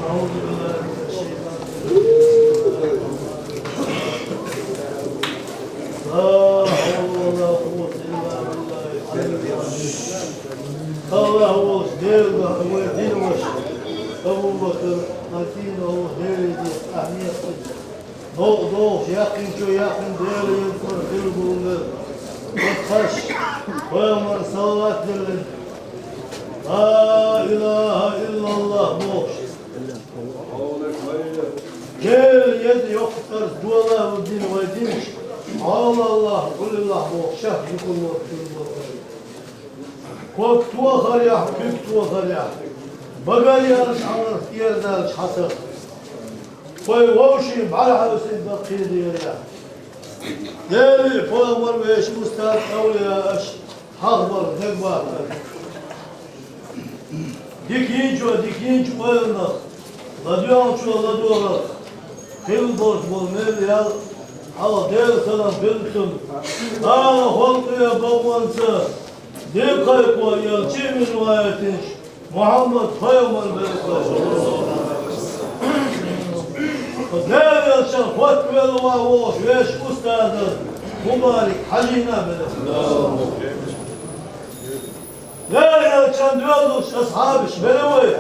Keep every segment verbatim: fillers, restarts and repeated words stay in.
أعوذ بالله من الشيطان الرجيم. لا حول ولا قوة إلا بالله العلي العظيم. Аллах волчу Дела, вай дин ваша, Абу Бакр, Мадина, Аллах Дела, ахмет. Новкъа догӀуш, яьккхинчо яьккхина, Дела елхар хила гулла. Вай хаш, пайхамар салават делла. Ла илаха иллаллах бохуш. Дела еза йоккха цӀарца дола ву дин вай динчу. Ала Аллах, къулиллах бохуш, шах юкъарло хила гулла. Ког тохарехь, куьг тохарехь, багар яьлча хьалха, кӀера даьлча хьасаха. Вай вовшийн бӀаьрахьевсина баккхийдерехь. Делий, пайхамар, вешан устаз, эвлаяаш, хьахабар, дегабаттар. Дика йинчо дика йинчу ойланах, ладоьгӀначо ладогӀарх, хила болуш болу мел ял, хьалха Делан салам хила цунна. Дала халкъе бакъонца, дика кхайкхо елча а вина ваийтинчу Мухьаммад пайхамар белла. Дела елчан хоттавелла ван волуш вешан устаза Мубарик Хьажина белла. Дела елчан доьзалш, асхьабаш белла вай.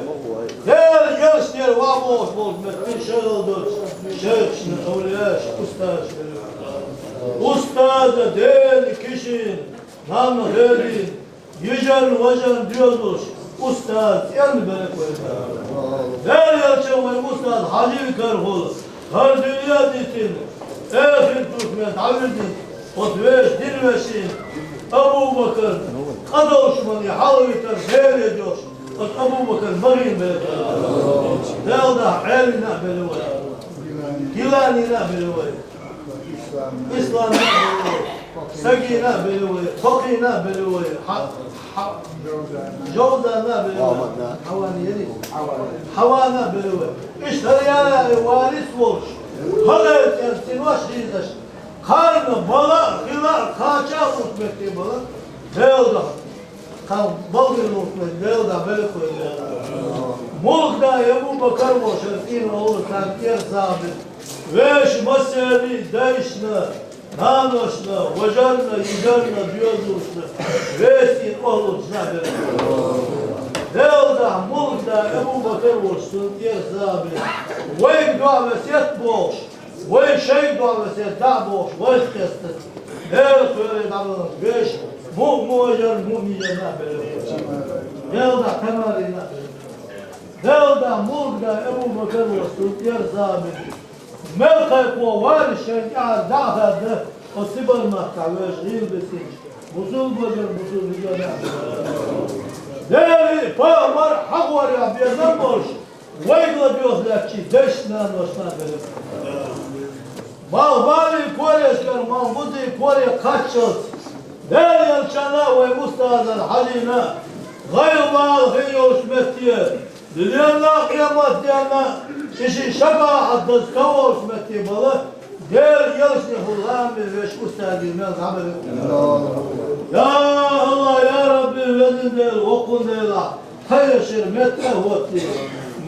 Дела елчанера ван волуш болчу меттан шайгӀал долчу шайхашна, эвлияашна, устазашна белла вай. Устаза Дела кишина, нанна хелийна, йижарна, важарна доьзалш, устаз цӀенна беркат вай. Дела елча вай устаз Хьажин карахула, хӀара дуьне а дитина, эхарт духкуш дӀавирзина, оцу вешан дин вешина, Абу Бакар, къа долуш мани хьалавитар Деле доьхуш, оцу Абу Бакар магийна беркат вай. Дела дахь Ӏелина а белла вай. Гиланина а белла вай. Ислам а белла вай, Сагина а белла вай, Токхина а белла вай, Хьа-, Хьа-, Жовзана а белла вай, Хьавана а белла вай. Иштта хӀара варис волуш, хӀара цӀен цинош хьийзаш, кхарна бала а, хила а, кхача а луш метте бала, Дела дахь. Тхан балгӀа луург вай Дела дахь беркат вай. Мулк да Абу Бакар волуш, цӀийна олу царна тӀера сагӀа бина. Вешан массеран дайшна, наношна, важарна, йижарна, доьзалшна, весийн охӀлучна беркат вай. Дела дахь мулк да Абу Бакар волуш, цунна тӀера сагӀа бина. Вайга дуьхьа весет бохуш, вай шайга дуьхьа весет дӀа а бохуш, вайх хесташ, Делан кхоьре дӀабаханчу вешан муъ-, муъажарна, муъминашна а белла вай. Дела дахь Тамарина а белла вай. Дела дахь мулк да Абу Бакар волуш, цунна тӀера сагӀа бина. Мел кхайкхо варис шайна тӀаьхьара дӀа а хаьдда, оцу Сибар-махкахь вешан гӀийла бисинчу бусулба важарна, бусулба йижарна а белла вай. Делий, пайхамар хьахорехь безам болуш, вайга ладоьгӀуш лаьттачийн дайшна, наношна а белла вай. Малхбалин кореш кара, малхбузин коре кхаччалц, Дела елчанна а, вай устазана Хьажина а, гӀайгӀа-бала хир йолуш метте, дуьненна а, къематденна а, и шин шапаӀат даза ка волуш метте бала, Дела елчанехула лаам бина вешан устазийн мел дӀаберкат вай. Я АллахӀ, я Рабби, везан Дела, воккхун Дела, тхайшера меттах а хӀоттий,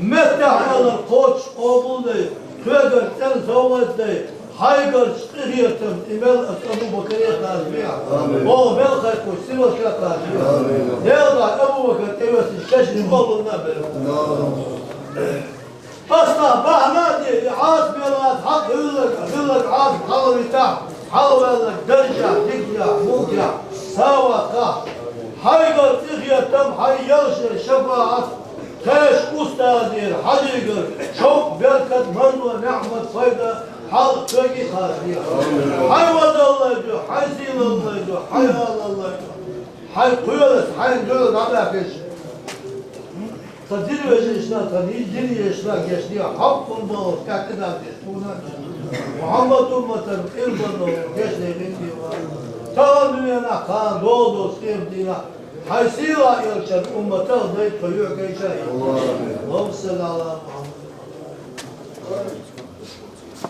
меттах аьлларг кхоччуш къобалдай, тхоьгара цӀена совгӀат дай, хьайгарчу къинхетам и мел аса Абу-Бакаре кхачабехьа, оха мел кхайкхочу синош а кхачабехьа. Дела дахь Абу-Бакар тӀевеснарш кешнийн къобална а белла. Аса бахьана а де, и Ӏазап белла, хьакъ хилларг, хилларг Ӏазап хьалавитахь, хьалаваьлларг даржехь, диканехь, мулкехь, сагӀа ваккхахь, хьайгара къинхетам, хьайн ялшнера шапаӀат, тхешан устазера, Хьажигара шовкъ, беркат, марзо, неӀмат, пайда хьалха цоьга а кхачабехьа. Хьайн вазаллай дуьхьа, хьайн сийлаллай дуьхьа, хьайн алаллай дуьхьа, хьайн кхоьлас, хьайна дуьхьал дӀабаьхкича, тхан дин вежаршна, тхан дин ешна гечде, хьокхун бохуш, кхетта дӀа деш, тхуна Мухьаммад умматан къилбано гечде гӀинде ван. Тахана дуьненахь, кхана догӀу долчу къематдийнахь, хьайн сийлахь элчан умматах дай тхо юьхь гайта а. Аллахумма салли Ӏала Мухьаммад.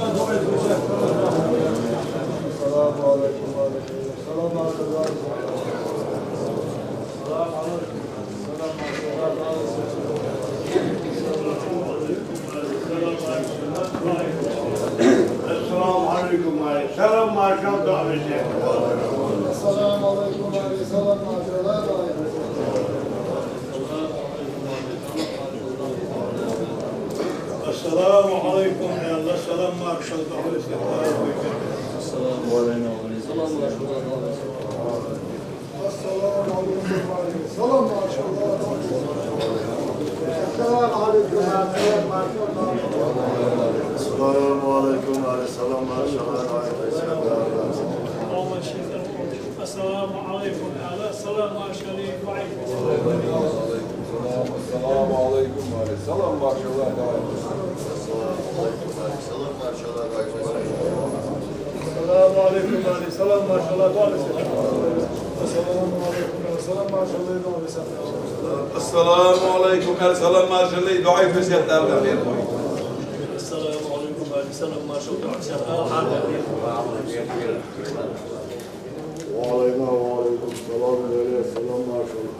Esselamu aleyküm. Selam, maşallah. Esselamu aleyküm. Selam, maşallah. Esselamu aleyküm. Ey Allah, selam, maşallah. Esselamu aleyküm. Selam, maşallah. Selam aleyküm. Selam aleyküm. Selam aleyküm. Selam aleyküm. Esselamu aleyküm. Selam aleyküm. Selam aleyküm. Selam aleyküm. السلام عليكم وعليكم السلام، ما شاء الله، دعاء السلام. السلام عليكم، السلام، ما شاء الله، دعاء السلام. السلام عليكم، السلام، ما شاء الله، دعاء السلام. السلام عليكم، السلام، ما شاء الله، دعاء السلام. وعلينا وعليكم السلام، وعليكم السلام، ما شاء الله.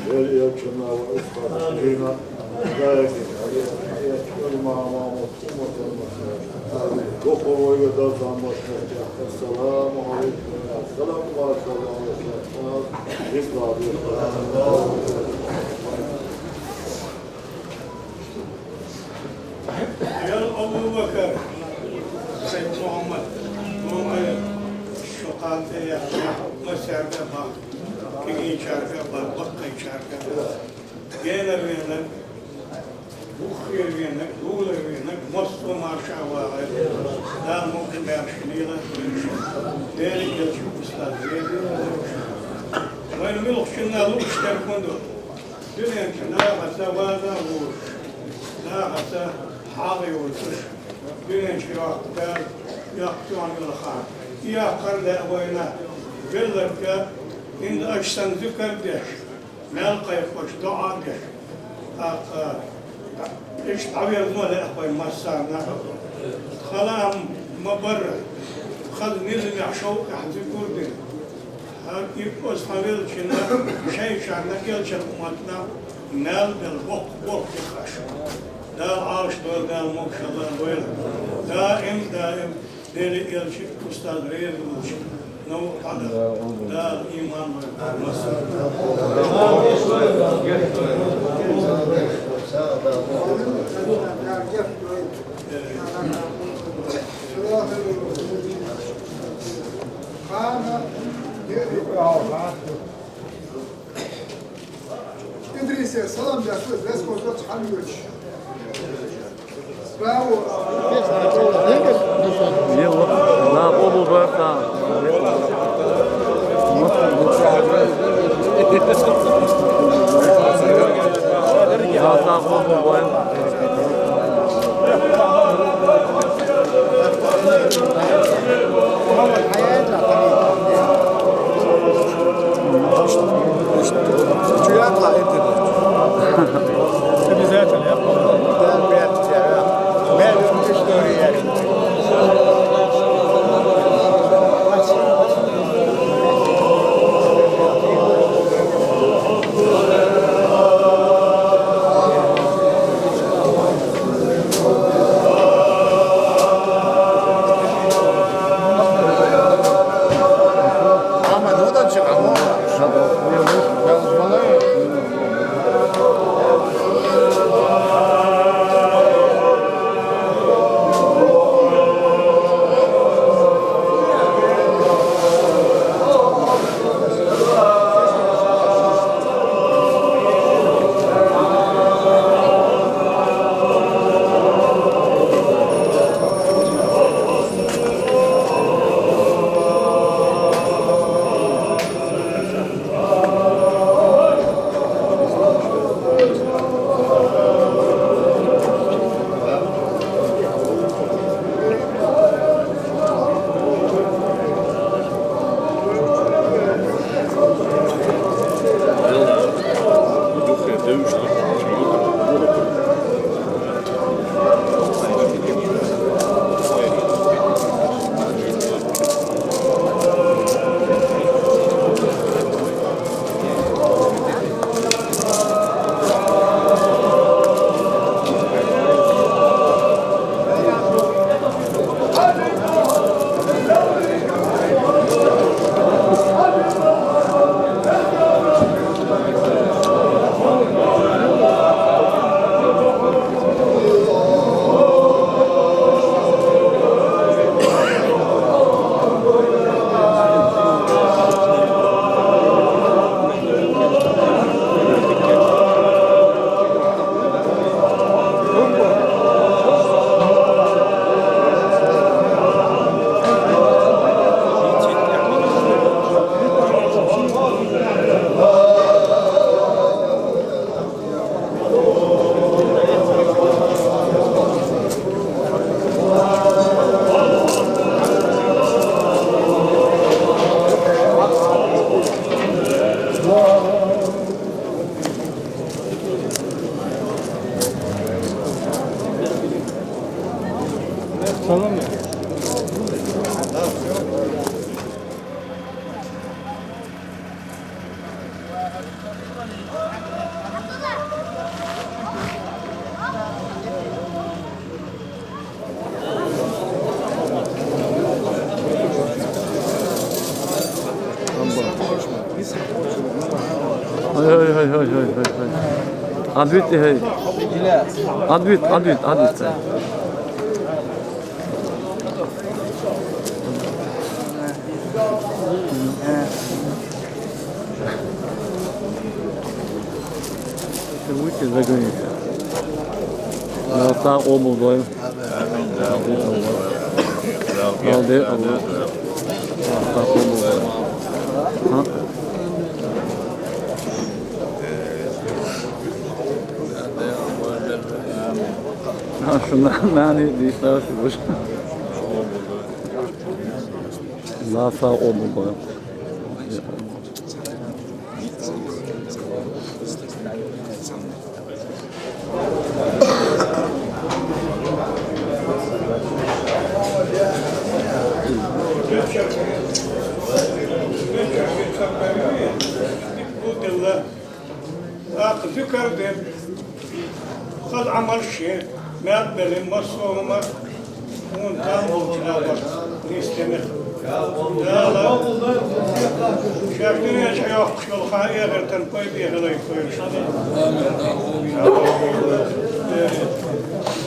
Вели элчанна ва устазанна, даим, Духовой гадал замашнахтя. Ассаламу алейкум. Ассаламу алейкум. Исламият. Ял Абу Бакр, Сайд Мухаммад, Мухаммад, шо къантӀе яхна, масярда бах, кигийчарга бах, баккхайчарга бах. Генар венар, буххер венар, гулар венар, массо марша вагӀар. Дала мукъ баьрша лела, Дела элча устаз веза. Вайна муьлххачунна лууш дерг хӀун ду? Дуьнен чу нахаца ваза а вуш, нахаца хьагӀ а йолуш, дуьнен чу йоккха дала, йоккха чохь йолу хаа. И яккхар лаьа вайна, велларг а, хӀинца аша санна зикар а деш, мел кхайкхош, доӀа а деш. ТӀаккха иштта дӀаверзо а лаьа вай массарна. Хала ма-барра, хаза низамехь, шовкъехь зикар а дина. ХӀара и оцу хьан веллачунна шайчарна, элчан умматна мел белла боккха болх бира аша. Дала Ӏалашдойла, Дала могушалла лойла. Даим, даим Дела элча устаз реза волчу новкъа дӀадахка. Дала иман лойла. Идрисе салам деш ву, вескоза цхьаьна йоьдуш. Браво! Йо, на, къобал дойла. На, на, къобал дойла. Чу яккха интернет. Обязательно, я помню. Да, опять тебя, да. Мелкая история. Ай, ай, ай, ай, ай, ай, ай. Адвит, ай. Адвит, адвит, адвит. Выйти загоните. Да, так, обувь, да. Молодец, молодец. Да, так, обувь, да. А? А, что на, на, не, не, не, не. Ласа обувь. Акъ зуькар де, хаза Ӏамал ше, мел беле, массо а хӀама, хӀунда там болча набар, нисденах. Дала, шаьш дуьнен чу йоккхуш йолу хан эхартан пайде хилай кхоьруш. Амин.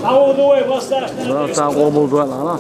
Хьан ву ду вай, массарна? Да, там обувь ду, а?